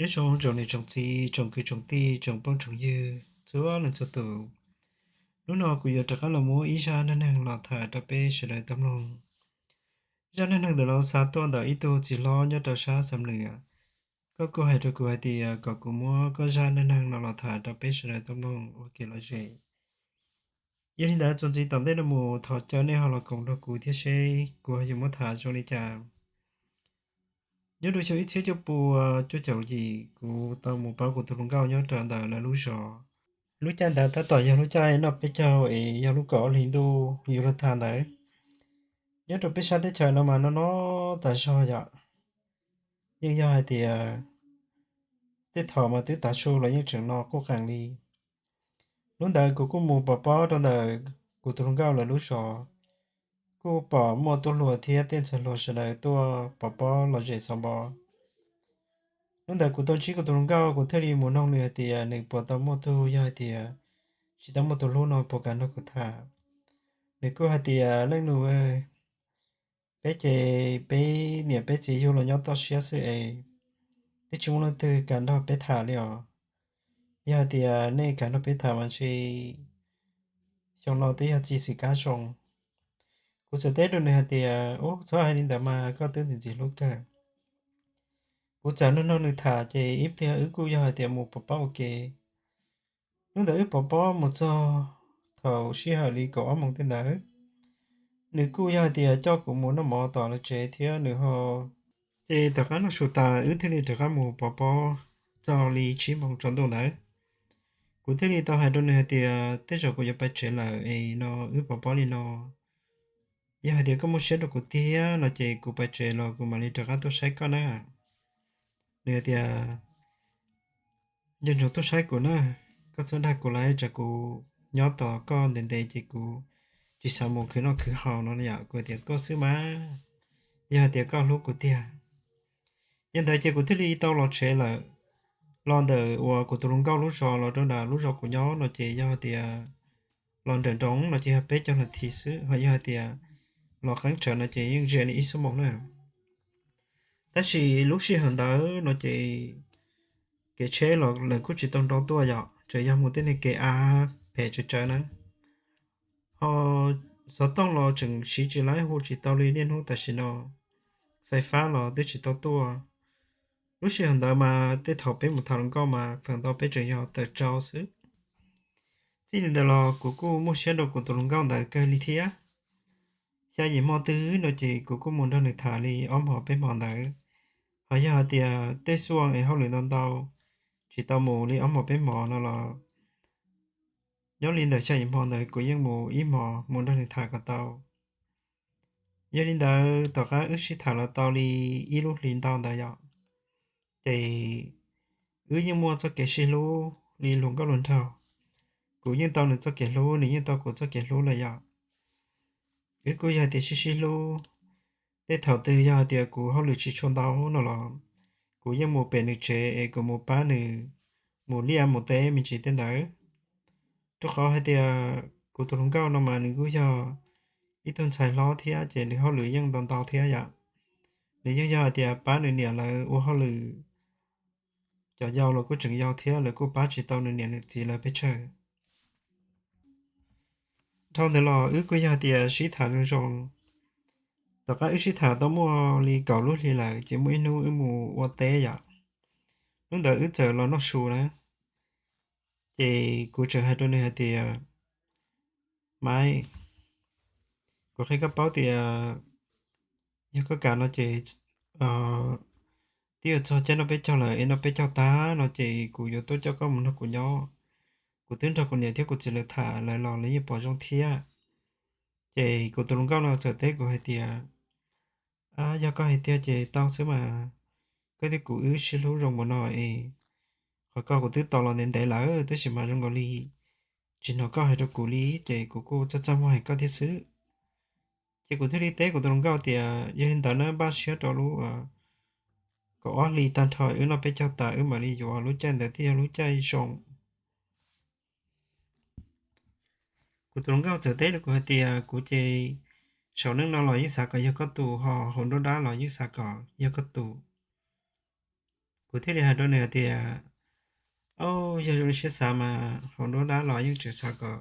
Nyob zoo tsoom niam tsoom txiv, tsoom kwv tsoom tij, tsoom phooj tsoom ywg txhua leej txhua tus. Hnub no kuv yuav rov qab los muab ib zaj neej neeg los tham rau peb sawv daws tau mloog. Zaj neej neeg ntawm no xa tuaj ntawm ib tug txiv hlob nyob rau sab Xam Nuam. Koj kuj hais rau kuv hais tias kom kuv muab koj zaj neej neeg no los tham rau peb sawv daws tau mloog ua kev lom zem. Yog li ntawd txuas ntxiv tom ntej no mus thov caw nej ho los koom nrog kuv thiab seb kuv ho yuav muab tham zoo li cas. Nyob rau xyoo ib txhiab cuaj pua cuaj caum yim, kuv tau mus pab kuv tus hluas nkauj nyob rau ntawm lawv lub zos. Lub caij ntawd tab tom yog lub caij noj peb caug es yog lub kaum ob hlis ntuj yus luag tham ntawd. Nyob rau peb sab teb chaws no mas no no tas zog yom. Yeej yog hais tias tej thaum mas twb tav su los yeej tseem no quj qees li. Hnub ntawd kuv kuj mus pov pob rau ntawm kuv tus hluas nkauj lawv lub zos, kuj pom muaj tub hluas thiab tej ntxhais hluas sawv daws tuaj pov pob lom zem xov npo. Hnub ntawd kuv tau ntsib kuv tus hluas nkauj, kuv thiaj li mus noog nws hais tias nws puas tau muaj tug, yog hais tias tsis tau muaj tus hlub no puas kam nrog kuv tham. Nws kuj hais tias leej nus, peb ces peb niam peb txiv yug los nyob toj siab xwb es twb tsis muaj leej twg kam nrog peb tham li os. Yog hais tias nej kam nrog peb tham mas ntshe xyoo no twb yog txi xwm kab zoo. Kuv txawm teb rau nws hais tias, ub, txhob hais li ntawd mas, koj twb ntxim ntxim hlub kawg. Kuv txawm nrog nrog nws tham ces ib pliag wb kuj yog hais tias mus pov pob ua ke. Hnub ntawd wb pov pob mus txog thaum sij hawm li kaum ob moos tej ntawd, nws kuj yog hais tias coj kuv mus noj mov tom lawv tsev thiab nws ho, ces tom qab noj su tas wb thiaj li rov qab mus pov pob txog li tsib moos tsaus ntuj ntawd. Kuv thiaj li tau hais rau nws hais tias tej zaum kuv yuav pais tsev lawm es no wb pov pob li no, yog hais tias koj muaj siab rau kuv tiag no ces kuv pais tsev los kuv mam li rov qab tuaj saib koj na. Nws hais tias, nco ntsoov tuaj saib kuv na, koj txhob dag kuv lawm, tsam kuv nyob tos koj ntev ntev ces kuv tsis xav mus khwv noj khwv haus no yom. Kuv hais tias tuaj xwb mas, yog hais tias koj hlub kuv tiag. Yog ntawd ces kuv thiaj li tau los tsev lawm. Los ntawm uas kuv tus hluas nkauj lub zos los rau nram lub zos kuv nyob no ces yog hais tias los nrawm nroos no ces yog peb caug nas this xwb, ho yog hais tias los qeeb tsawv no ces yeej ze li ib xuab moos na. Tab sis lub sij hawm ntawd no ces kev tsheb los lawv kuj tsis tau nrau tuaj yom, tsuas yog mus tej niag kev av phem tsawv tsawv na. Ho xov tooj los tseem siv tsis laib, hu tsis tau li niaj hnub tam sim no, fais fab los twb tsis tau tuaj. Lub sij hawm ntawd mas tej thaum peb mus tham hluas nkauj mas feem ntau peb tseem yog tawm tsau xwb. Txij li ntawd los kuv kuj muaj siab rau kuv tus hluas nkauj ntawd kawg li thiab. Xya yim hmo twg no ces kuv kuj mus nrog nws tham li ob hmos peb hmos ntawd. Ho yog hais tias tej xuaj es hauj lwm ntau ntau, tsis tau mus li ob hmos peb hmos no los, nyob li ntawm xya yim hmo ntawd kuv yeej mus ib hmos mus nrog nws tham kom tau. Yog li ntawd tom qab wb sib tham los tau li ib lub hlis ntau ntawd yom, ces wb yeej muaj txoj kev sib hlub li hluas nkauj hluas nraug. Kuv yeej tau nws txoj kev hlub, nws yeej tau kuv txoj kev hlub lawm yom. Wb kuj yog tias sib sib hlub. Tej thaum twg yog hais tias kuv hauj lwm tsis tshua ntau no los, kuv yeej mus pem nws tsev es kuv mus pab nws mus liaj mus teb me ntsis tej ntawd. Rau qhov hais tias kuv tus hluas nkauj no mas nws kuj yog ib tug ntxhais hlob thiab ces nws hauj lwm yeej ntau ntau thiab yom. Nws yeej yog hais tias pab nws niam lawv ua hauj lwm. Cov yau los kuj tseem yau thiab, lawv kuj pab tsis tau nws niam nws txiv lawv pes tsawg. Dhau ntawd los wb kuj yog tias sib tham zoo zoo. Tom qab wb sib tham tau muaj li kaum lub hli lawm ces muaj ib hnub wb mus ua teb yom. Hnub ntawd wb txawm los noj su na, ces kuv tseem hais rau nws hais tias, Maiv, kuv qhia koj paub tias yog koj kam no ces twb yuav txog caij noj peb caug lawm, es noj peb caug tag no ces kuv yuav tuaj coj koj mus nrog kuv nyob. Kuv twb nrog kuv niam thiab kuv txiv lawv tham lawm los lawv yeej pom zoo thiab. Ces kuv tus hluas nkauj no txawm teb kuv hais tias, Yog koj hais tiag ces tau xwb mas, koj thiab kuv wb sib hlub zoo npaum no es, qhov ko kuv twb tos los ntev ntev lawm tab sis mas zoo nkaus li tsis hnov koj hais rau kuv li, ces kuv kuj txaj txaj muag hais koj thiab xwb. Ces kuv thiaj li teb kuv tus hluas nkauj tias, Yog li ntawd na, npaj siab rau lub kaum ob hli tag nrho wb noj peb caug tas wb mam li yuav, lub caij ntawd thiaj yog lub caij zoo. Kuv tus hluas nkauj txawm teb rau kuv hais tias, Kuv ces saum neej no los yeej xav kom yog koj tus, ho hauv nruab nrab los yeej xav kom yog koj tus. Kuv thiaj li hais rau nws hais tias, Au, yog zoo li siab xav mas haus nruab dab los yeej tseem xav kom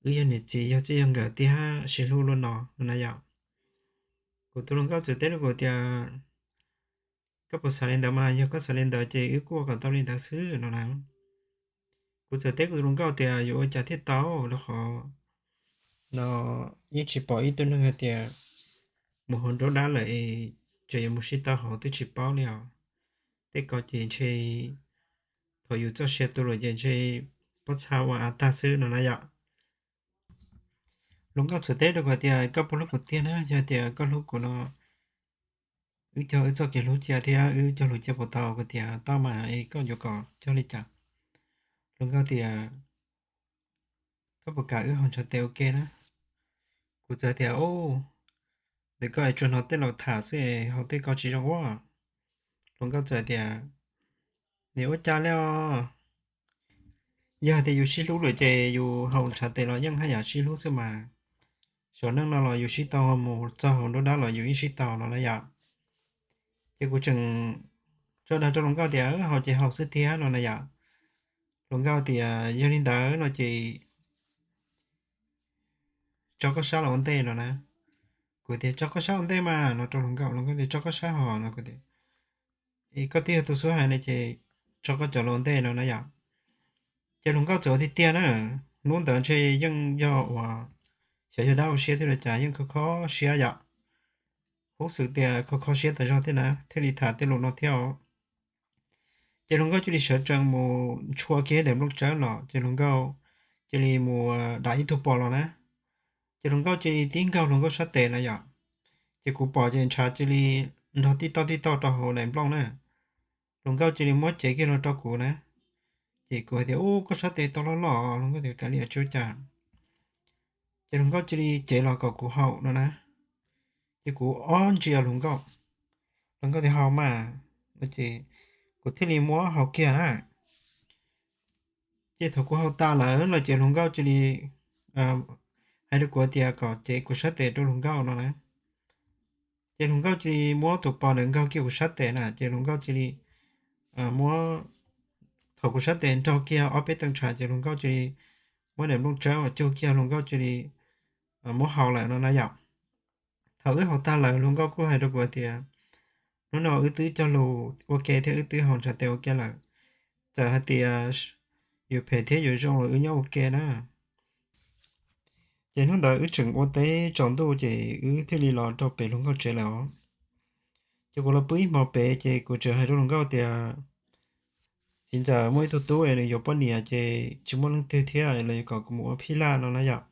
wb yog niam txiv yog txij yog nkawm thiab sib hlub luaj no no na yom. Kuv tus hluas nkauj txawm teb rau kuv tias, Koj puas xav li ntawd mas yog koj xav li ntawd ces wb kuj ua kom tau li ntawd xwb no na. Kuv txawm teb kuv tus hluas nkauj tias, Yuav ua cas thiaj tau, rau qhov no yeej tsis pom ib tug neeg hais tias mus haus nruab dab lawm es tseem yuav mus sib tau haus twb tsis paub li os. Tej ko ces ntshe thaum yus txoj sia tu lawm ces ntshe pob txha ua av tag xwb no na yom. Hluas nkauj txawm teb rau kuv tias, Koj puas hlub kuv tiag na? Yog tias koj hlub kuv no, wb cog wb txoj kev hlub cia thiab wb cog lus cia puas tau? Kuv tias, Tau mas, es koj yuav kom cog li cas? Hluas nkauj tias, Koj puas kam wb haus ntshav tes ua ke na? Kuv txawm tias, Ub, ntawm koj es tsuas hnov tej laus tham xwb es haus tej ko tsis zoo ua. Hluas nkauj txawm tias, Niam ua cas li os? Yog tias yus sib hlub lawm ces yus haus ntshav tes los yeej haj yam sib hlub xwb mas. Saum neej no los yus sib tau mus txog haus nruab dab los yus yeej sib tau no na yom. Ces kuv tseem tso dag rau hluas nkauj tias, Haus ces haus xwb tiag no na yom. Hluas nkauj tias, Yog li ntawd no ces tso koj sab los ua ntej no na. Kuv tias, Tso koj sab ua ntej mas no rau hluas nkauj. Hluas nkauj tias, Tso koj sab hos no. Kuv tias, Es koj twb yog tus xub hais ne ces tso koj cov los ua ntej no na yom. Ces hluas nkauj txawm ua tiag tiag na. Hnub ntawd ntshe yeej yog uas xyov yog dab ua siab thiab los cas yeej kho kho siab yom. Hub xwm tias kho kho siab tas zog thiab na thiaj li tham tej lus no thiab os. Ces hluas nkauj cia li sawv tsees mus ntshua kiag daim nplooj tsawb los ces hluas nkauj cia li mus dam ib tug pos los na. Ces hluas nkauj cia li tib nkaug hluas nkauj sab tes na yom. Ces kuv pom ces ntshav cia li nrog tij tauj tij tauj rau hauv daim nplooj na. Hluas nkauj cia li muab cev kiag los rau kuv na. Ces kuv hais tias, Ub, koj sab tes tau loj loj. Hluas nkauj tias, Kav liam, tsis ua cas. Ces hluas nkauj cia li cev los kom kuv haus no na. Ces kuv ob ntsia hluas nkauj, hluas nkauj tias, Haus mas. Ces kuv thiaj li muab haus kiag na. Ces thaum kuv haus tas lawm no ces hluas nkauj cia li hais rau kuv tias kom cev kuv sab tes rau hluas nkauj no na. Ces hluas nkauj cia li muab tus pos ntawd nkaug kiag kuv sab tes na ces hluas nkauj cia li muab, thaum kuv sab tes nrog kiag ob peb tee ntshav ces hluas nkauj cia li muab daim nplooj tsawb cug kiag hluas nkauj cia li muab haus lawm no na yom. Thaum wb haus tag lawm hluas nkauj kuj hais rau kuv tias, Hnub no wb twb cog lus ua ke thiab wb twb haus ntshav tes ua ke lawm. Txawm hais tias yuav phem thiab yuav zoo los wb nyob ua ke na. Ces hnub ntawd wb tseem ua teb tsaus ntuj ces wb thiaj li los rau pem hluas nkauj tsev lawm os. Ces kuv los pw ib hmo pem ces kuv tseem hais rau hluas nkauj tias, Txiv ntxawm muaj ib tug tub es nws yuav poj niam ces tsis muaj leej twg thiab los yuav kom kuv mus ua phij laj no na yom.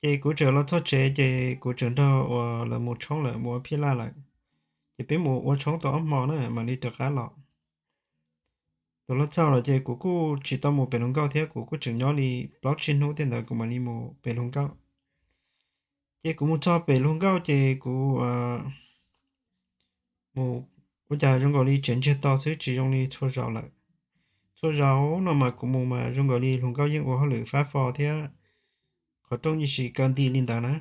Ces kuv tseem los txog tsev ces kuv tseem nrog uas lawv mus tshoob lawm mus ua phij laj lawm. Ces peb mus ua tshoob tau ob hmo na mam li rov qab los. Thaum los txog los ces kuv kuj tsis tau mus pem hluas nkauj thiab kuv kuj tseem nyob li plaub tsib hnub tej ntawd kuv mam li mus pem hluas nkauj. Ces kuv mus txog pem hluas nkauj ces kuv mus ua cas zoo nkaus li tseem ntsiag to xwb tsis zoo li txhua zaus lawm. Txhua zaus no mas kuv mus mas zoo nkaus li hluas nkauj yeej ua hauj lwm fab fo thiab qhov rooj yeej tsis kaw nti li ntawd na.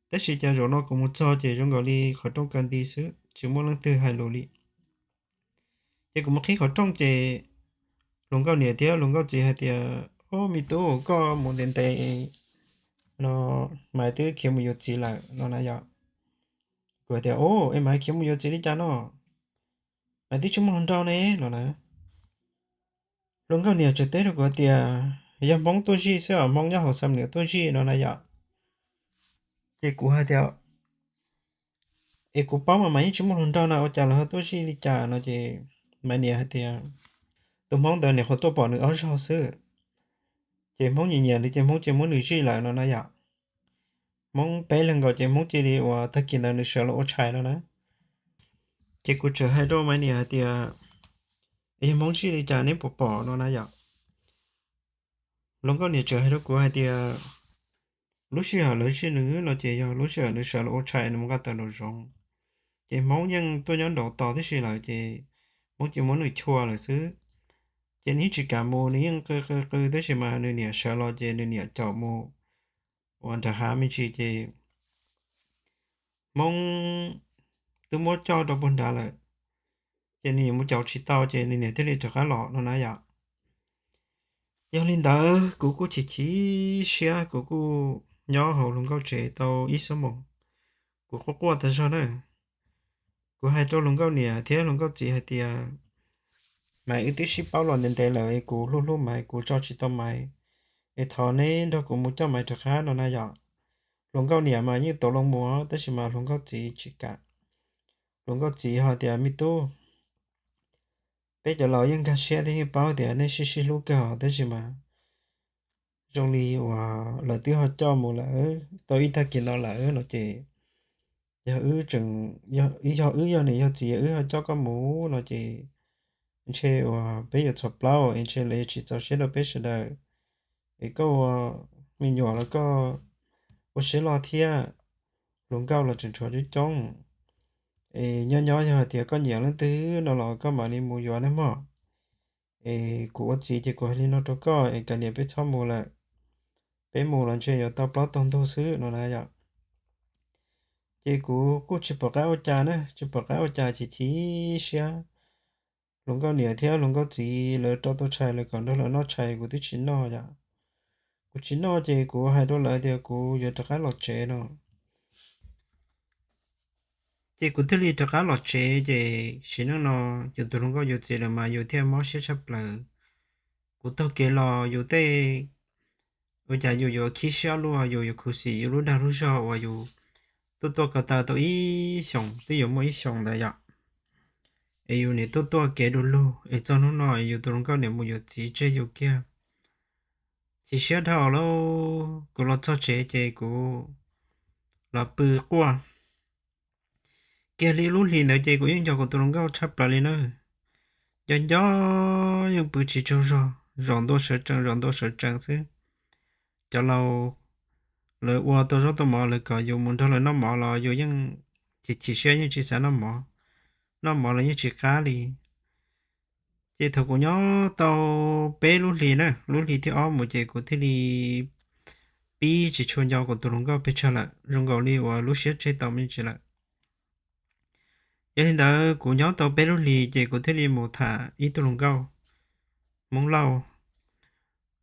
Tab sis cas zaum no kuv mus txog ces zoo nkaus li qhov rooj kaw nti xwb tsis muaj leej twg hais lus li. Ces kuv mus qhib qhov rooj ces hluas nkauj niam thiab hluas nkauj txiv hais tias, Ob, me tub, koj mus ntev ntev no mas twb khiav mus yuav txiv lawm no na yom. Kuv hais tias, Ob, es mas khiav mus yuav txiv li cas no? Mas twb tsis muaj hluas nraug ne no na. Hluas nkauj niam tseem teb rau kuv tias, Yog Hmoob tuaj zij xwb os, Hmoob nyob hauv Xam Nuam tuaj zij no na yom. Ces kuv hais tias, Es kuv paub mas mas yeej tsis muaj hluas nraug no ua cas lawv ho tuaj zij li cas no ces Maiv niam hais tias, Tus Hmoob ntawd niam qhuav tuaj pom nws ob zaug xwb, ces Hmoob nyiam nyiam nws ces Hmoob cia muab nws zij lawm no na yom. Hmoob peb leeg nkaus ces Hmoob cia li uas tag kis ntawd nws sawv los ua tshais no na. Ces kuv tseem hais rau Maiv niam hais tias, Yog Hmoob zij li cas neb puas pom no na yom. Hluas nkauj niam tseem hais rau kuv hais tias, Lub sij hawm lawv zij nws no ces yog lub sij hawm nws sawv los ua tshais nws mus nqa taws nraum zoov, ces Hmoob yeej tuaj nyob nraud tos tib si lawm ces Hmoob cia muab nws chua lawm xwb. Ces nws yeej tsis kam mus, nws yeej qw qw qw tab sis mas nws niam sawv los ces nws niam caum mus ua nram hav me ntsis ces Hmoob twb muab coj rau puag nrad lawm. ces nws mus caum tsis tau ces nws niam thiaj li rov qab los no na yom. Yog li ntawd kuv kuj chim chim siab, kuv kuj nyob hauv hluas nkauj tsev tau ib xuab moos, kuv quaj quaj tas zog na. Kuv hais rau hluas nkauj niam thiab hluas nkauj txiv hais tias, Maiv, wb twb sib paub los ntev ntev lawm, kuv hlub hlub Maiv, kuv tso tsis tau Maiv, es thov neb nrog kuv mus coj Maiv rov qab no na yom. Hluas nkauj niam mas yeej tau loo mus, tab sis mas hluas nkauj txiv tsis kam. Hluas nkauj txiv ho tias, Me tub, peb cov laus yeej nkag siab thiab yeej paub tias nej sib sib hlub kawg, tab sis mas zoo li uas lawv twb ho coj mus lawm tau ib tag kis no lawm no ces, yog wb tseem, yog wb yog niam yog txiv wb ho coj koj mus no ces ntshe uas peb yuav txhua plaub es ntshe lawv yuav tsis txaus siab rau peb sawv daws. Es koj ua me nyuam los koj ua siab loj thiab, hluas nkauj los tseem tshuav coob coob. Es nyob nyob yog hais tias koj nyiam leej twg no los koj mam li mus yuav nawb mog. Es kuv ua txiv ces kuv hais li no rau koj es kav liam peb txhob mus lawm, peb mus los ntshe yuav tau plaub tag ntug xwb no na yom. Ces kuv kuj tsis pom qab ua cas na, tsis pom qab ua cas, chim chim siab. Hluas nkauj niam thiab hluas nkauj txiv lawv rau tau tshais lawv kom nrog lawv noj tshais, kuv twb tsis noj yom. Kuv tsis noj ces kuv hais rau lawv tias kuv yuav rov qab los tsev no. Ces kuv thiaj li rov qab los tsev, ces sim neej no yus tus hluas nkauj yuav txiv lawm mas yus thiaj mob siab tshaj plaws. Kuv taug kev los yus tej, ua cas yus yuav khib siab luaj, yus yuav khuv xim yus lub dag lub zog uas yus tuaj tuaj ko taw tau ib xyoos, twb yuav muaj ib xyoos ntawd yom. Es yus nim tuaj tuaj kev du lug es txog hnub no yus tus hluas nkauj nim mus yuav txiv tseg yus kiag. Chim siab dhau lawm, kuv los txog tsev ces kuv los pw quaj kiag li lub hlis ntawd ces kuv yeej nco kuv tus hluas nkauj tshaj plaws li na. Nco nco yeej pw tsis tsaug zog, zaum ntua sawv tsees zaum ntua sawv tsees xwb. Cov laus lawv ua tau zaub tau mov, lawv kom yus mus nrog lawv noj mov los yus yeej chim chim siab yeej tsis xav noj mov, noj mov los yeej tsis qab li. Ces thaum kuv nyob tau peb lub hlis na, lub hlis thib ob mus ces kuv thiaj li pib tsis tshua nco kuv tus hluas nkauj pes tsawg lawm, zoo nkaus li uas lub siab tseg tau me ntsis lawm. Yog li ntawd kuv nyob tau peb lub hlis ces kuv thiaj li mus tham ib tug hluas nkauj Hmoob Lauj.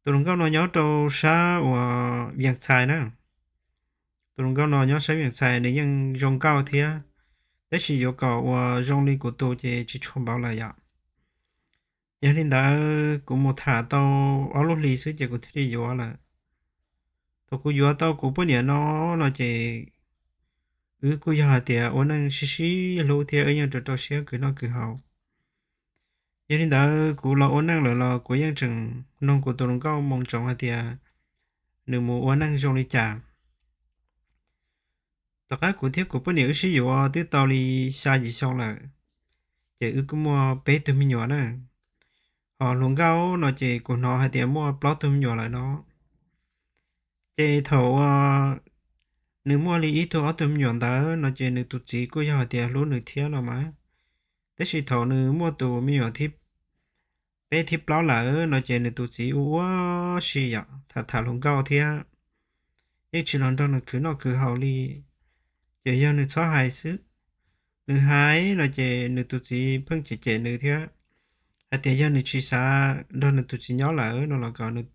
Tus hluas nkauj no nyob rau sab uas Vias Txhais na. Tus hluas nkauj no nyob sab Vias Txhais nws yeej zoo nkauj thiab, tab sis yuav kom uas zoo li kuv tus ces tsis tshua npaum lawm yom. Yog li ntawd kuv mus tham tau ob lub hlis xwb ces kuv thiaj li yuav lawm. Thaum kuv yuav tau kuv poj niam no, no ces wb kuj yog hais tias ua neej sib sib hlub thiab wb yeej rau rau siab khwv noj khwv haus. Yog li ntawd kuv los ua neej lawm los kuv yeej tseem nug kuv tus hluas nkauj moo ntsoov hais tias nws mus ua neej zoo li cas. Tom qab kuv thiab kuv poj niam wb sib yuav twb tau li xya yim xyoo lawm, ces wb kuj muaj peb tug me nyuam na. Ho hluas nkauj no ces kuv hnov hais tias muaj plaub tug me nyuam lawm no. Ces thaum nws muaj li ib tug ob tug me nyuam ntawd no ces nws tus txiv kuj yog hais tias hlub nws thiab no mas, tab sis thaum nws muaj tus me nyuam thib peb thib plaub lawm no ces nws tus txiv ua ua si yom, tham tham hluas nkauj thiab, yeej tsis los nrog nws khwv noj khwv haus li. Ces yog nws txhob hais xwb, nws hais no ces nws tus txiv pheej cem cem nws thiab, hais tias yog nws tsis xav nrog nws tus txiv nyob lawm no los kom nws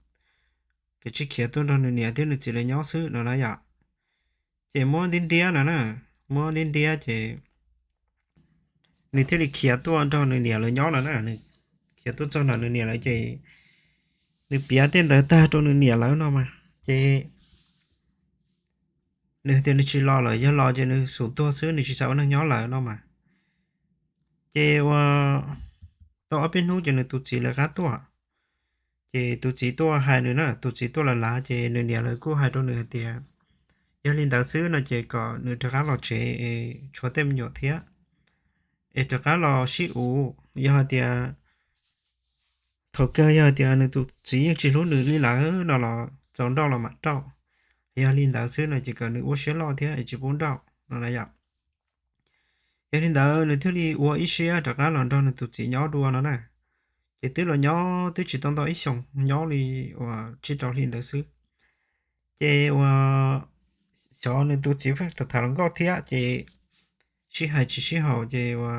kav tsij khiav tuaj nrog nws niam thiab nws txiv lawv nyob xwb no na yom. Ces muab ntiab ntiab no na, muab ntiab ntiab ces nws thiaj li khiav tuaj nrog nws niam lawv nyob no na. Nws khiav tuaj txog nram nws niam lawv ces nws piav tej ntawd tag rau nws niam lawv no mas, ces nws tias nws tsis los lawm, yog los ces nws xum tuag xwb, nws tsis xav ua neej nyob lawm no mas. Ces ua tau ob peb hnub ces nws tus txiv lawv qab tuaj. Ces tus txiv tuaj hais nws na, tus txiv tuaj lawv lav ces nws niam lawv kuj hais rau nws hais tias yog li ntawd xwb no ces kom nws rov qab los tsev es tshuav tej me nyuam thiab, es rov qab los sib uv. Yog hais tias thaum kawg yog hais tias nws tus txiv yeej tsis hlub nws li lawm no los txaus nrauj los mam rauj, yog li ntawd xwb no ces kom nws ua siab loj thiab es tsis pub nrauj no na yom. Yog li ntawd nws thiaj li ua ib siab rov qab los nrog nws tus txiv nyob dua no na. Ces twb los nyob twb tsis tau ntau ib xyoos, nyob li uas tsib rau hli ntawd xwb. Ces ua xyov nws tus txiv pheej tham tham hluas nkauj thiab ces sib hais tsis sib haum ces ua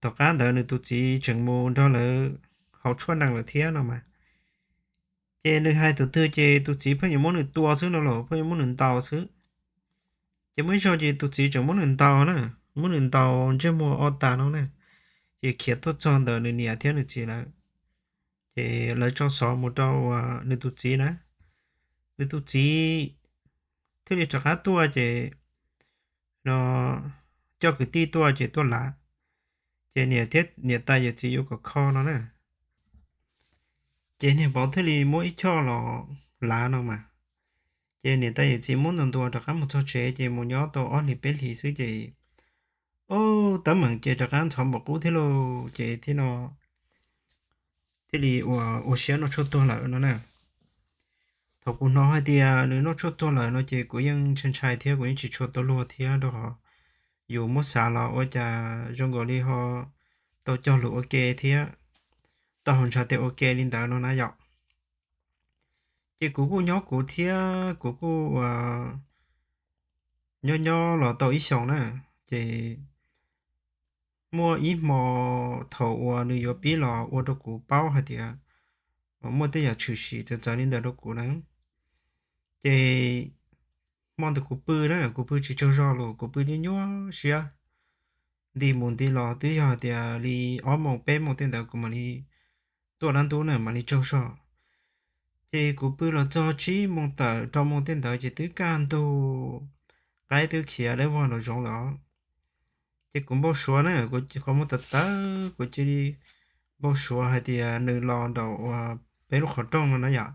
tom qab ntawd nws tus txiv tseem mus nrog lawv haus tshuaj nees lawm thiab no mas. Ces nws hais tus twg ces tus txiv pheej yuav muab nws tua xwb no los pheej yuav muab nws ntaus xwb. Ces muaj ib zaug ces tus txiv tseem muab nws ntaus na, muab nws ntaus ntsej muag o tas no na, ces khiav tuaj txog ntawm nws niam thiab nws txiv lawm. Ces lawv tso xov mus rau nws tus txiv na, nws tus txiv thiaj li rov qab tuaj ces no coj kwv tij tuaj ces tuaj lav, ces niam thiab niam tais yawm txiv yuav kom kho no na. Ces niag vauv thiaj li muab ib choj los lav no mas. Ces niam tais yawm txiv muab ntuas ntuas rov qab mus txog tsev ces mus nyob tau ob hlis peb hlis xwb ces, o, teeb meem ces rov qab ntxhov npaum qub thiab lauj. Ces thiaj no thiaj li ua siab noj tshuaj tuag lawm no na. Thaum kuv hnov hais tias nws noj tshuaj tuag lawm no ces kuv yeej ntshai ntshai thiab kuv yeej tsis tshua tau luag thiab rau qhov yus muab xav los ua cas zoo nkaus li ho tau cog lus ua ke thiab tau haus ntshav tes ua ke li ntawd no na yom. Ces kuv kuj nyob kuv thiab kuv kuj nyob nyob los tau ib xyoos na, ces muaj ib hmo thaum uas nws yuav pib los ua rau kuv paub hais tias muaj tej yam tshwm sim txawv txawv li ntawd rau kuv na. Ces hmo ntawd kuv pw na, kuv pw tsis tsaug zog los kuv pw nyuaj nyuaj siab, nti mus nti los twb yog tias li ob moos peb moos tej ntawd kuv mam li tuaj dab ntub na mam li tsaug zog. Ces kuv pw los txog tsib moos tawm rau moos tej ntawd ces twb kaj ntug, qaib twb khiav dawb vog nraum zoov lawm. Ces kuv npau suav na, kuv qhov muag tawv tawv kuv cia li npau suav hais tias nws los nraum peb lub qhov rooj no na yom.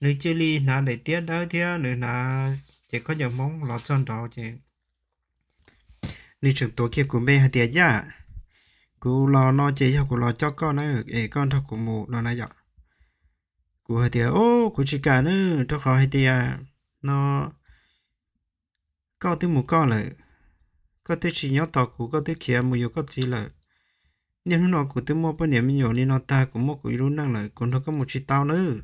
Nws cia li hnav daim tiab dawb thiab nws hnav cev khaub ncaws Hmoob los txog nraud ces nws tseem tuav kiag kuv npe hais tias, Yaj, kuv los no ces yog kuv los coj koj na, es koj nrog kuv mus no na yom. Kuv hais tias, Ub, kuv tsis kam na, rau qhov hais tias no koj twb mus koj lawm, koj twb tsis nyob tos kuv, koj twb khiav mus yuav koj txiv lawm. Niaj hnub no kuv twb muaj poj niam me nyuam li no tag, kuv muaj kuv ib lub neej lawm, kuv nrog koj mus tsis tau nawb.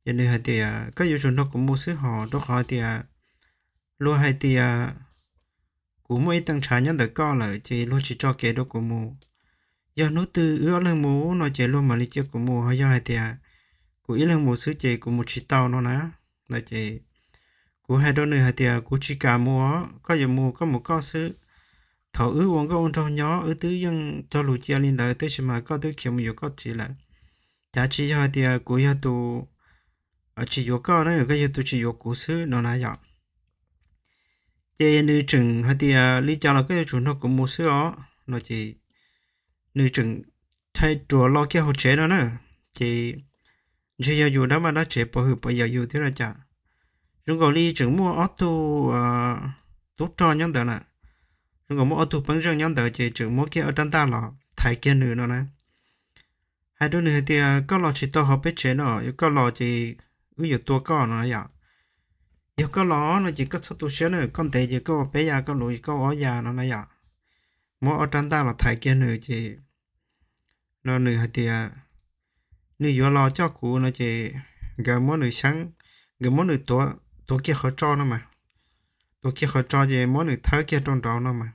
Ces nws hais tias, Koj yuav tsum nrog kuv mus xwb hos, rau qhov hais tias luag hais tias kuv muaj ib tee ntshav nyob ntawm koj lawm ces luag tsis tso kev rau kuv mus. Yog hnub twg wb ob leeg mus no ces luag mam li cia kuv mus, ho yog hais tias kuv ib leeg mus xwb ces kuv mus tsis tau no na. No ces kuv hais rau nws hais tias, Kuv tsis kam mus, koj yuav mus koj mus koj xwb. Thaum wb ua nkauj ua nraug nyob wb twb yeej cog lus cia li ntawd, tab sis mas koj twb khiav mus yuav koj txiv lawm. Cav tsis yog hais tias kuv yog tus tsis yuav koj na, koj yog tus tsis yuav kuv xwb no na yom. Ces nws tseem hais tias, Li cas los koj yuav tsum nrog kuv mus xwb os no ces nws tseem rhais ruam los kiag hauv tsev no na. Ces ntshe yog yus dab vaj dab tsev pov hwm pov yawm yus thiab no cas, zoo nkaus li tseem muaj ob tug tub rog nyob ntawd na, zoo nkaus muaj ob tug peeb zeej nyob ntawd ces tseem muab kiag ob rab ntaj los thaiv kiag nws no na. Hais rau nws hais tias, Koj los tsis tau hauv peb tsev no, yog koj los ces wb yuav tua koj no na yom. Yog koj los no ces koj txhob tu siab na, koj ntev ces koj ua peb yav, koj luv ces koj ua ob yav no na yom. Muab ob rab ntaj los thaiv kiag nws ces no nws hais tias nws yuav los coj kuv no ces nkawd muab nws xyeeb, nkawd muab nws tuav kiag qhov tso no mas, tuav kiag qhov tso ces muab nws thawb kiag rau nraud no mas.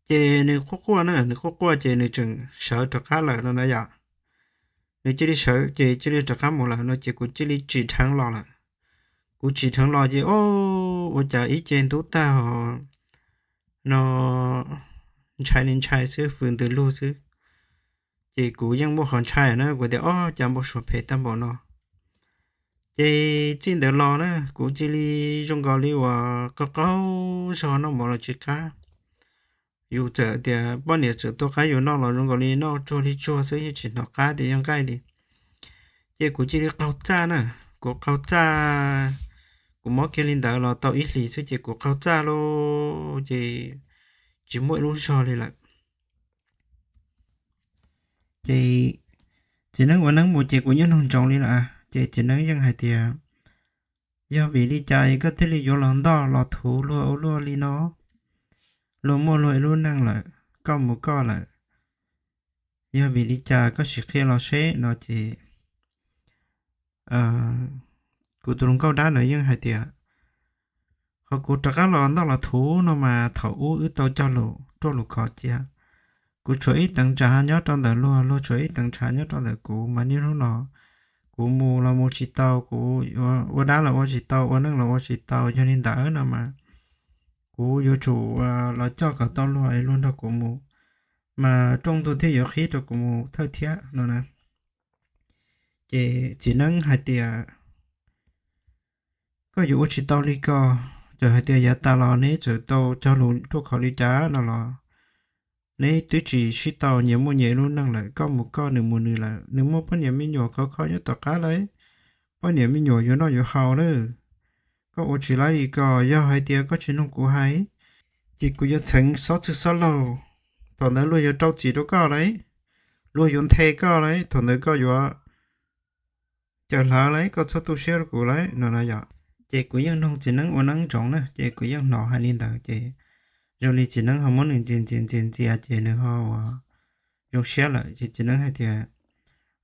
Ces nws quaj quaj na, nws quaj quaj ces nws tseem sawv rov qab lawm no na yom. Nws cia li sawv ces cia li rov qab mus lawm no ces kuv cia li tsim dheev los lawm. Kuv tsim dheev los ces o, ua cas ib ce ntub tag hos no ntshai li ntshai xwb, fws ntws lug xwb. Ces kuv yeej muaj qhov ntshai na, kuv tias, Ob, cas npau suav phem tag npaum no. Ces txij ntawd los na kuv cia li zoo nkaus li uas qaug qaug zog, noj mov los tsis qab. Yus txawm tias poj niam txawm tua qab yus noj los zoo nkaus li noj tsuag li tsuag xwb, yeej tsis hnov qab tias yog nqaij li. Ces kuv cia li qaug txaj na, kuv qaug txaj, kuv mob kiag li ntawd los tau ib hlis xwb ces kuv qaug txaj lauj, ces tsis muaj ib lub zog li lawm. Ces txiv neeb ua neeb mus ces kuv nyob nug ntsoov li lawm, ces txiv neeb yeej hais tias, Yog vim li cas es koj thiaj li yuav los ntoj los thuv luag ua luaj li no? Luag muaj luag ib lub neej lawm, koj mus koj lawm. Yog vim li cas koj tsis qhia los seb no? Ces kuv tus hluas nkauj dab ntawd yeej hais tias, Qhov kuv rov qab los ntoj los thuv no mas thaum ub wb tau cog lus, roj lus khov cia. Kuv tshuav ib teev ntshav nyob rau ntawm luag, luag tshuav ib teev ntshav nyob rau ntawm kuv, mas niaj hnub no kuv mus los mus tsis tau, kuv ua dab los ua tsis tau, ua neej los ua tsis tau. Yog li ntawd no mas kuv yuav tsum los coj kom tau luag es luag nrog kuv mus, mas rooj ntug thiaj yuav qhib rau kuv mus thawj thiab no na. Ces txiv neeb hais tias, koj yuav ua tsis tau li ko, txawm hais tias yav tas los neb txawm tau cog lus ruaj khov li cas no los neb twb tsis sib tau, nyias muaj nyias lub neej lawm, koj mus koj, nws mus nws lawm, nws muaj poj niam me nyuam khov kho nyob tom qab lawm, poj niam me nyuam yuav noj yuav haus lawm. Koj ua tsis laib li ko, yog hais tias koj tsis mloog kuv hais, ces kuv yuav txheev xob txwg xob laug, thaum ntawd luag yuav rau txim rau koj lawm, luag yuav nthe koj lawm, thaum ntawd koj yuav cawm hlawv lawm, koj txhob tu siab rau kuv lawm no na yom. Ces kuv yeej mloog txiv neeb ua neeb ntsoov na, ces kuv yeej hnov hais li ntawd ces zoo li txiv neeb ho muab nws ntxias ntxias ntxias ntxias ces nws ho ua zoo siab lawm ces txiv neeb hais tias,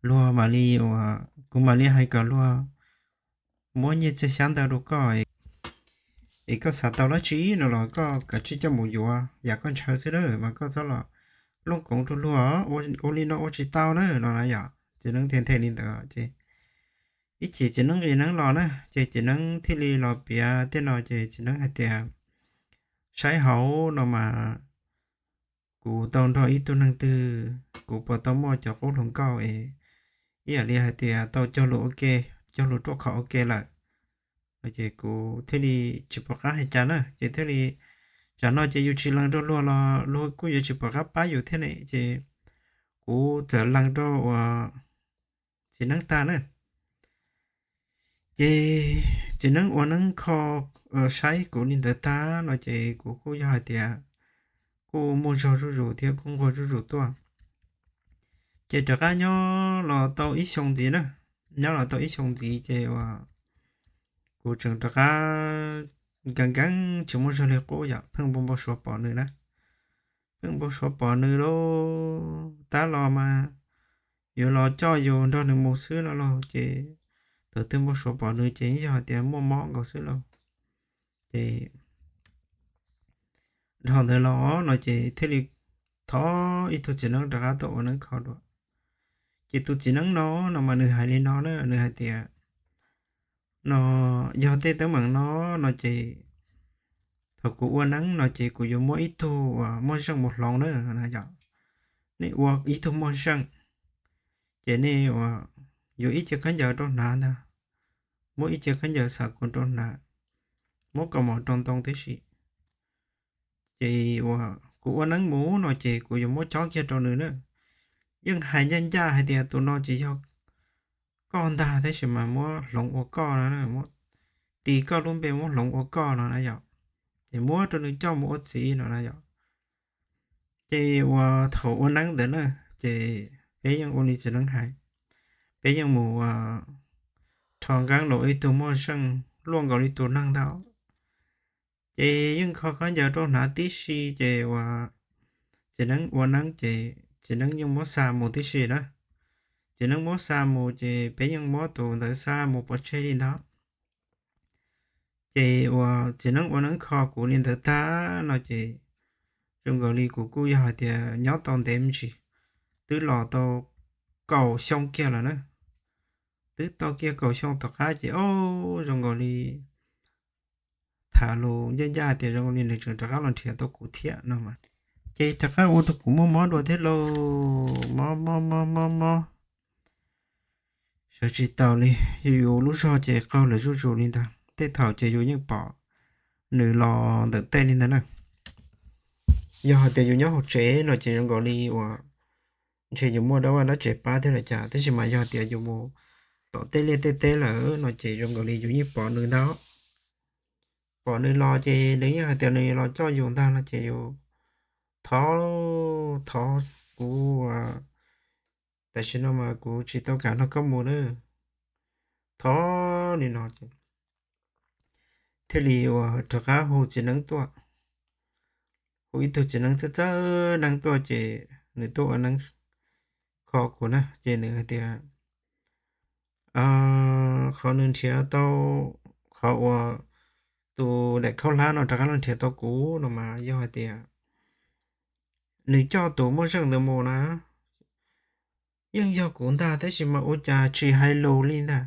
luag mam li ua, kuv mam li hais kom luag muab nyiaj txiag xyab ntawv rau koj, es koj xav tau dab tsi no los koj kav tsij coj mus yuav yam koj ntshaw xwb na, mas koj txhob los looj koov rau luag, ua li no ua tsis tau na no na yom. Txiv neeb thiaj nthe li ntawd ces ib chim txiv neeb nqis neeb los na, ces txiv neeb thiaj li los piav tej no ces txiv neeb hais tias, saib hauv no mas kuv tau nrog ib tug neeg twg, kuv puas tau muaj cov qub hluas nkauj es ib yam li hais tias tau cog lus ua ke, cog lus ruaj khov ua ke lawm. Ces kuv thiaj li tsis pom qab hais cas na, ces thiaj li, tsam no ces yus tsis lees rau luag los luag kuj yuav tsis pom qab pab yus thiab ne, ces kuv txawm lees rau uas txiv neeb tag na. Ces txiv neeb ua neeb kho saib kuv li ntawd tag no ces kuv kuj yog hais tias kuj muaj zog zuj zus thiab kuj nquag zuj zus tuaj. Ces rov qab nyob los tau ib xyoo ntxiv na, nyob los tau ib xyoo ntxiv ces uas kuv tseem rov qab nkees nkees tsis muaj zog li qub yom, pheej npau npau suav pom nws na. Pheej npau suav pom nws lauj, tab los mas yuav los coj yus nrog nws mus xwb no lauj, ces thaum twg npau suav pom nws ces yog hais tias muaj mob nkaus xwb lauj. Ces dhau ntawd los no ces thiaj li thov ib tug txiv neeb rov qab tuaj ua neeb kho dua. Ces tus txiv neeb no no mas nws hais li no na, nws hais tias, no yog tej teeb meem no no ces thaum kuv ua neeb no ces kuv yuav muab ib tug uas moj zeej mus hloov na, yog nej ua ib tug moj zeej ces nej ua, yuav ib ce khaub ncaws rau hnav ntag, muab ib ce khaub ncaws xav kuv rau hnav, muab kaus mom rau ntoo tib si. Ces uas kuv ua neeb mus no ces kuv yuav muab cob kiag rau nws na. Yeej hais ncaj ncaj hais tias tus no ces yog koj ntag tab sis mas muab hloov ua koj no, muab tis koj lub npe muab hloov ua koj no na yom. Ces muab rau nws coj mus ua txiv no na yom. Ces uas thaum ua neeb ntawd na, ces peb yeej ua li txiv neeb hais, peb yeej mus rho nqeeb los ib tug moj zeej luaj nkaus li tus neeg ntag. Ces yeej kho khaub ncaws rau hnav tib si ces uas txiv neeb ua neeb ces txiv neeb yeej muab xa mus tib si na. Txiv neeb muab xa mus ces peb yeej muab tus ntawd xa mus pov tseg li ntawd. Ces uas txiv neeb ua neeb kho kuv li ntawd tag no ces zoo nkaus li kuv kuj yog hais tias nyob tau ntev me ntsis, twb los tau kaum xyoo kiag lawm na. Twb tau kiag kaum xyoo tom qab ces o, zoo nkaus li tham lus ncaj ncaj tias zoo nkaus li nws tseem rov qab los nrhiav tau kuv thiab no mas. Ces rov qab ua rau kuv muaj mob dua thiab lauj, mob mob mob mob mob, sawv tsis taus li. Yus lub zog ces qaug lawm zuj zus li ntag, tej thaum ces yus yeej pom nws los ntawm tej li ntag na. Yog hais tias yus nyob hauv tsev no ces zoo nkaus li uas ntshe yus muaj dab vaj dab tsev pab thiab los cas, tab sis mas yog tias yus mus tom tej liaj tej teb lawm no ces zoo nkaus li yus yeej pom nws ntag. Pom nws los ces nws yeej hais tias nws los coj yus ntag no ces yus thov, thov kuv, tam sim no mas kuv tsis tau kam nrog koj mus na, thov li no. Thiaj li uas rov qab hu txiv neeb tuaj, hu ib tug txiv neeb txawj txawj neeb tuaj ces nws tuaj ua neeb kho kuv na ces nws hais tias qhov nws nrhiav tau, qhov uas tus daim khaub hlab no rov qab los nrhiav tau kuv no mas yog hais tias nws coj tus Muaj Zeej ntawd mus na, yeej yog kuv ntag, tab sis mas ua cas tsis hais lus li ntag.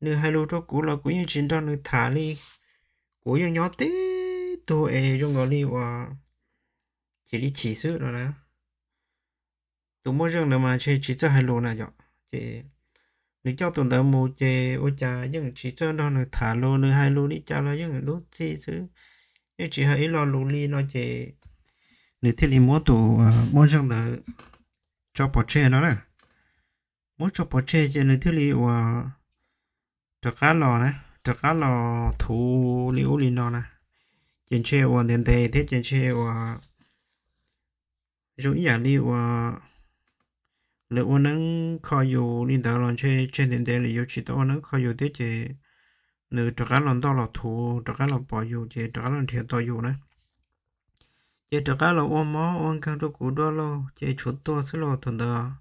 Nws hais lus rau kuv los kuv yeej tsis nrog nws tham li. Kuv yeej nyob tib tug es zoo nkaus li uas chim li chim xwb no na. Tus Muaj Zeej ntawd mas ntshe tsis txawj hais lus na yom. Ces nws coj tus ntawd mus ces ua cas yeej tsis txawj nrog nws tham lus, nws hais lus li cas los yeej lub txij xwb, yeej tsis hais ib lo lus li no ces nws thiaj li muab tus Muaj Zeej ntawd tso pov tseg no na. Muab tso pov tseg ces nws thiaj li uas rov qab los na, rov qab los thuv li ub li no na. Ces ntshe uas ntev ntev thiab ces ntshe uas zoo ib yam li uas lawv ua neeb kho yus li ntawd los ntshe tseg ntev ntev lawm yuav tsis tau ua neeb kho yus thiab ces nws rov qab los ntoj los thuv, rov qab los pom yus ces rov qab los nrhiav tau yus na. Ces rov qab los ua mob ua nkeeg rau kuv dua lauj, ces tshuav tuag xwb lauj thaum ntawd.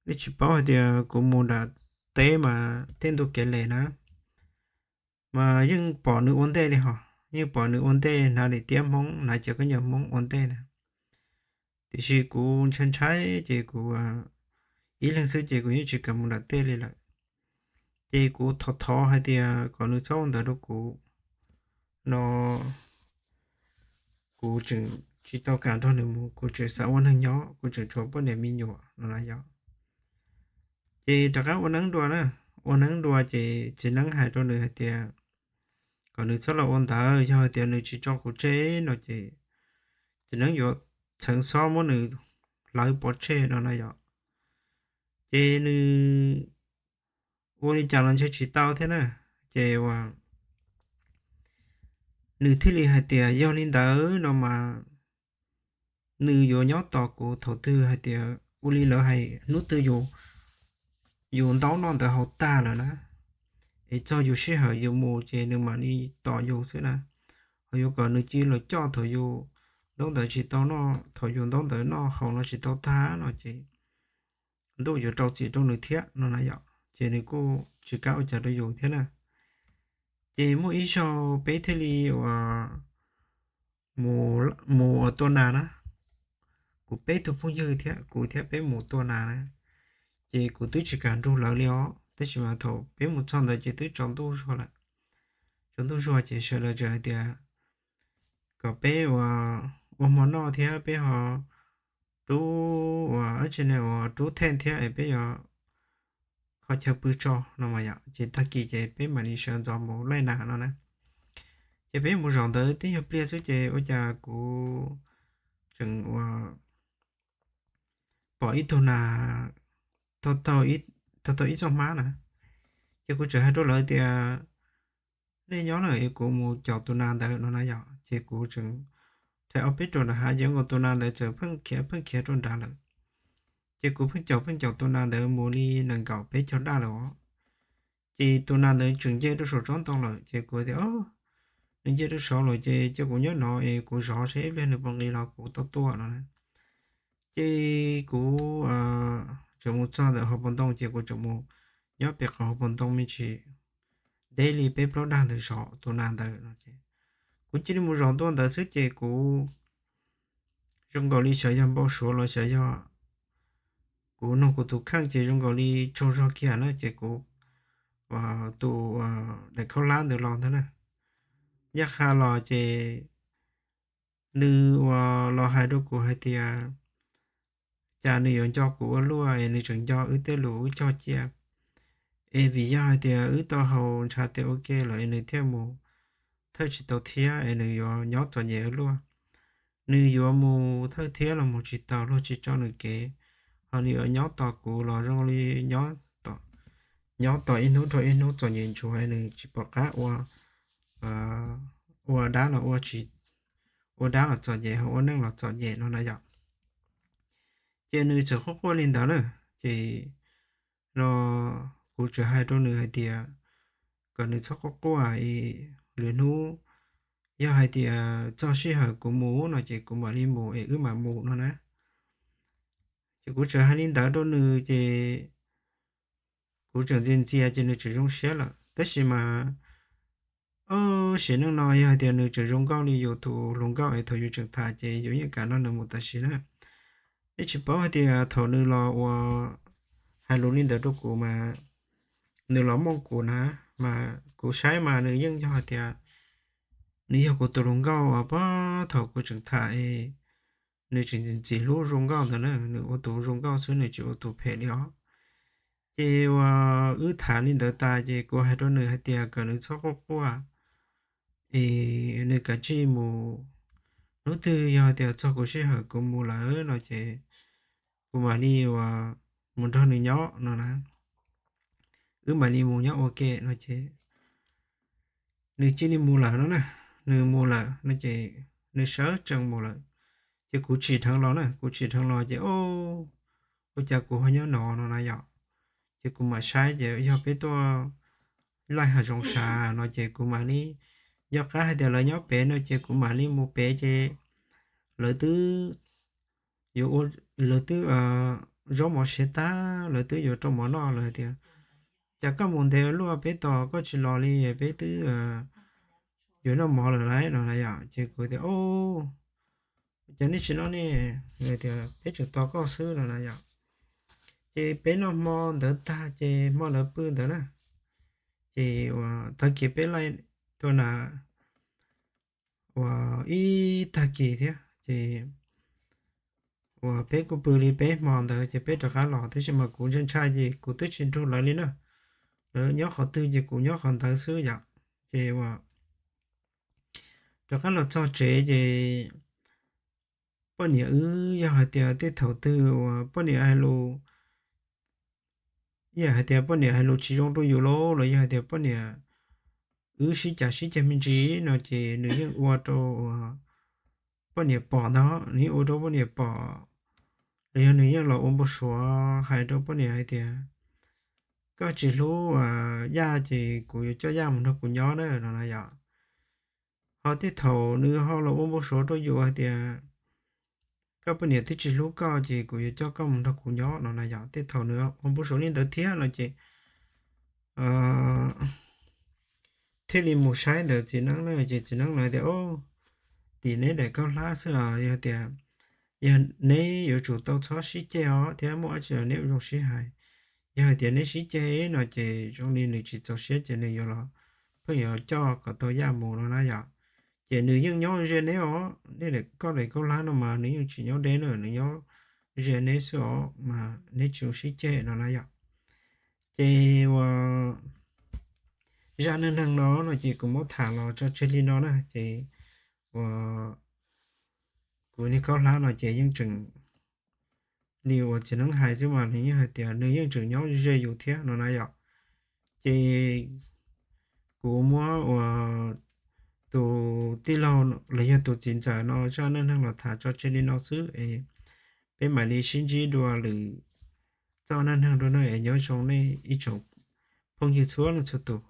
Nej tsis paub hais tias kuv mus nram teb mas tej ntu kev lem na, mas yeej pom nws ua ntej li hos, yeej pom nws ua ntej hnav daim tiab Hmoob, hnav cov khaub ncaws Hmoob ua ntej na. Tiam sis kuv ntshai ntshai ces kuv ib leeg xwb ces kuv yeej tsis kam mus nram teb li lawm. Ces kuv thov thov hais tias kom nws txhob ua ntawd rau kuv no, kuv tseem tsis tau kam nrog nws mus, kuv tseem xav ua neeg nyob, kuv tseem tshuav poj niam me nyuam no na yom. Ces rov qab ua neeb dua na, ua neeb dua ces txiv neeb hais rau nws hais tias kom nws txhob los ua ntawd, yog hais tias nws tsis tso kuv tseg no ces txiv neeb yuav txheev xob muab nws hlawv pov tseg no na yom. Ces nws ua li cas los ntshe tsis tau thiab na. Ces uas nws thiaj li hais tias yog li ntawd no mas nws yuav nyob tos kuv thaum twg hais tias ua li lawv hais hnub twg yus ntaub noj ntawd haus tag lawm na, es txog yus sij hawm yus mus ces nws mam li tos yus xwb na. Ho yuav kom nws cia li los coj thaum yus ntaub ntawv tsis tau noj, thaum yus ntaub ntawv noj haus no tsis tau tag no ces ntuj yuav rau txim rau nws thiab no na yom. Ces nws kuj tsis kam ua cas rau yus thiab na. Ces muaj ib zaug peb thiaj li uas mus ua tua nas na. Kuv peb tug phooj ywg thiab kuv thiab peb mus tua nas na. Ces kuv twb tsis kam nrug lawv li os, tab sis mas thaum peb mus txog ntawd ces twb tsaus ntuj zuag lawm. Tsaus ntuj zuag ces sawv daws txawm hais tias kom peb ua hmo noj thiab peb ho rub ua dab tsi ne, ua rub theej thiab es peb yuav kho chaw pw tso no mas yom. Ces tag kis ces peb mam li sawv ntxov mus laij nas no na. Ces peb mus zaum ntawd tib nyuag pliag xwb ces ua cas kuv tseem ua pom ib tug nas taug taug ib txoj hmab na. Ces kuv tseem hais rau lawv tias nej nyob na es kuv mus caum tus nas ntawd no na yom. Ces kuv tseem rhais ob peb ruam nram hav ces nkaus tus nas ntawd txawm pheej khiav pheej khiav rau nrad lawm. Ces kuv pheej caum pheej caum tus nas ntawd mus li nees nkaum peb caug daj lawm os. Ces tus nas ntawd tseem nce rau saum tsob ntoo lawm ces kuv tias, nws nce rau saud lawm ces cia kuv nyob no es kuv zov seb ib pliag nws puas nqis los kuv tau tua no na. Ces kuv tseem mus txog ntawm hauv paus ntoo ces kuv tseem mus nyob pem qhov hauv paus ntoo me ntsis deb li peb plaub daj ntawd zov tus nas ntawd no ces kuv cia li mus zov ntua ntawd xwb ces kuv zoo nkaus li xyov yog npau suav los xyov yog kuv nug kuv tus kheej ces zoo nkaus li tsaug zog kiag na ces kuv tus daim khaub hlab ntawd los ntag na. Ncaj qha los ces nws uas los hais rau kuv hais tias cas nws yuav nco kuv ua luaj es nws tseem nco wb tej lus wb cog cia. Es vim yog hais tias wb tau haus ntshav tes ua ke lawm es nws thiaj mus thawj tsis tau thiab es nws yuav nyob txom nyem ua luaj. Nws yuav mus thawj thiab los mus tsis tau, luag tsis tso nws kev, ho nws yuav nyob tos kuv los zoo li nyob tos ib hnub rau ib hnub txom nyem ntsuav, nws tsis pom qab ua, ua dab los ua tsis, ua dab los txom nyem, ho ua neej los txom nyem no na yom. Ces nws txawm quaj quaj li ntawd na, ces no kuv txawm hais rau nws hais tias kom nws txhob quaj quaj, lwm hnub yog hais tias txog sij hawm kuv mus no ces kuv mam li mus es wb mam mus no na. Ces kuv txawm hais li ntawd rau nws ces kuv tseem ntxias ntxias ces nws tseem zoo siab lawm, tab sis mas Ob, sim neej no yog hais tias nws tseem zoo nkauj li yus tus hluas nkauj es thaum yus tseem tham ces yus yeej kam nrog nws mus tam sim na. Nej tsis paub hais tias thaum nws los ua hais lus li ntawd rau kuv mas nws los mooj kuv na, mas kuv saib mas nws yeej yog hais tias nws yog kuv tus hluas nkauj uas puag thaum kuv tseem tham es nws tseem ntxim hlub zoo nkauj ntawd na, nws ua tus zoo nkauj xwb, nws tsis ua tus phem li os. Ces uas wb tham li ntawd tas ces kuv hais rau nws hais tias kom nws txhob quaj quaj, es nws kav tsij mus, hnub twg yog hais tias txog kuv sij hawm kuv mus lawm no ces kuv mam li uas mus nrog nws nyob no na, wb mam li mus nyob ua ke no ces nws cia li mus lawm no na. Nws mus lawm no ces nws sawv tsees mus lawm. Ces kuv tsim dheev los na, kuv tsim dheev los ces, o, ua cas kuv ho nyob no no na yom. Ces kuv mam saib ces yog peb tuaj laij hav zoov sav no ces kuv mam li, yog qab hais tias lawv nyob pem no ces kuv mam li mus pem ces lawv twb yuav ua, lawv twb zaub mov siav tag, lawv twb yuav rau mov noj lawm hais tias, cas koj mus ntev luaj peb tos koj tsis los li, peb twb yuav noj mov lawm lauj no na yom. Ces kuv tias, o, cas nej tsis noj ne? Tias peb tseem tos koj xwb no na yom. Ces peb noj hmo ntawd tag ces hmo ntawd pw ntawd na, ces uas tag kis peb laij tuaj na, uas ib tag kis thiab ces uas peb kuj pw li peb hmo ntawd ces peb rov qab los, tab sis mas kuv ntshai ntshai ces kuv twb tsis nrug lawv li na. Lawv nyob qhov twg ces kuv nyob qhov ntawd xwb yom. Ces uas rov qab los txog tsev ces poj niam wb yog hais tias tej thaum twg uas poj niam hais lus, yog hais tias poj niam hais lus tsis zoo rau yus los los yog hais tias poj niam wb sib cav sib ceg me ntsis no ces nws yeej ua rau uas poj niam pom ntag, nws yeej ua rau poj niam pom, los yog nws yeej los ua npau suav hais rau poj niam hais tias, koj tsis hlub Yaj ces kuv yuav coj Yaj mus nrog kuv nyob na no na yom. Ho tej thaum nws ho los ua npau suav rau yus hais tias, koj poj niam twb tsis hlub koj ces kuv yuav coj koj mus nrog kuv nyob no na yom. Tej thaum nws ua npau suav li ntawd thiab no ces thiaj li mus saib ntawm txiv neeb na, ces txiv neeb lawv tias, o, tim neb daim kaub hlab xwb os, yog tias, yog neb yuav tsum tau txhob sib ceg os thiab muaj dab tsi los neb ua zoo sib hais. Yog hais tias neb sib ceg no ces zoo li nws tsis txaus siab ces nws yuav los, pheej yuav coj kom tau Yaj mus no na yom. Ces nws yeej nyob ze neb os, neb daim, koj daim kaub hlab no mas nws yeej tsis nyob deb na, nws nyob ze neb xwb os mas neb tsis zoo sib ceg no na yom. Ces uas zaj neej neeg no no ces kuv muab tham los tso tseg li no na ces uas kuv niag kaub hlab no ces yeej tseem li uas txiv neeb hais xwb mas nws yeej hais tias nws yeej tseem nyob ze yus thiab no na yom. Ces kuv muab uas tus tij laug los yog tus txiv ntxawm no zaj neej neeg los tham tso tseg li no xwb es peb mam li sib ntsib dua lwm zaj neej neeg dua na es nyob zoo nej ib tsoom phooj ywg txhua leej txhua tus.